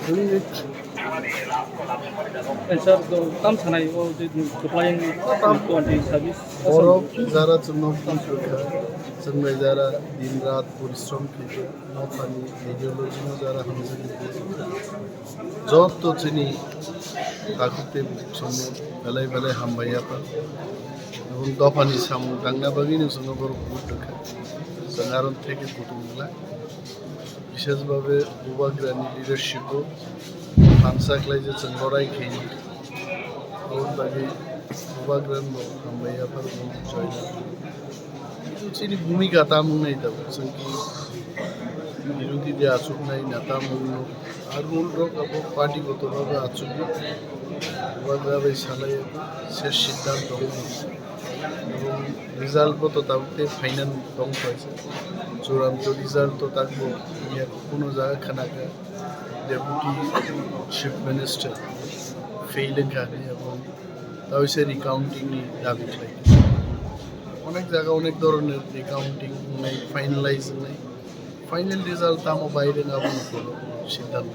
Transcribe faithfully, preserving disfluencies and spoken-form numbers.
Sir, do tam sanai o je kwplai twenty service. Borok jara chwngno phone kha, chwng bai jara din rat porishrom khe, nothani ideology no jara hamjagwi, joto chini takhuk tei bukhuk songno belai belai hambai yapha. Ebong dophani samung tangna bagwino chwngno borok vote rwkha. Chwng aro theke kutung glak. Bishesh bhabe Bubagrani leadership o thansa khlai je chwng lorai khaini. Aboni bagwi Bubagrani bo hambai yapha, bo joy. Kintu chini bhumika tamo wngnai tabuk chwng ki birodhi de achuknai na tamo wngno. Ar rule rok abo party goto rok achukgo. Bubagra bai salai se siddhant tongo. Ebong result bo to tabuk tei final tong paisa. Churanto result to takbo ya kuno jaga khana kha. Deputy Chief Minister fail wngkha hinwi abo tawisa recounting ni dabi khlai. Onek jaga onek doroner recounting wngnai, finalize wngnai. Final result tamo bai rwng abo no siddhant.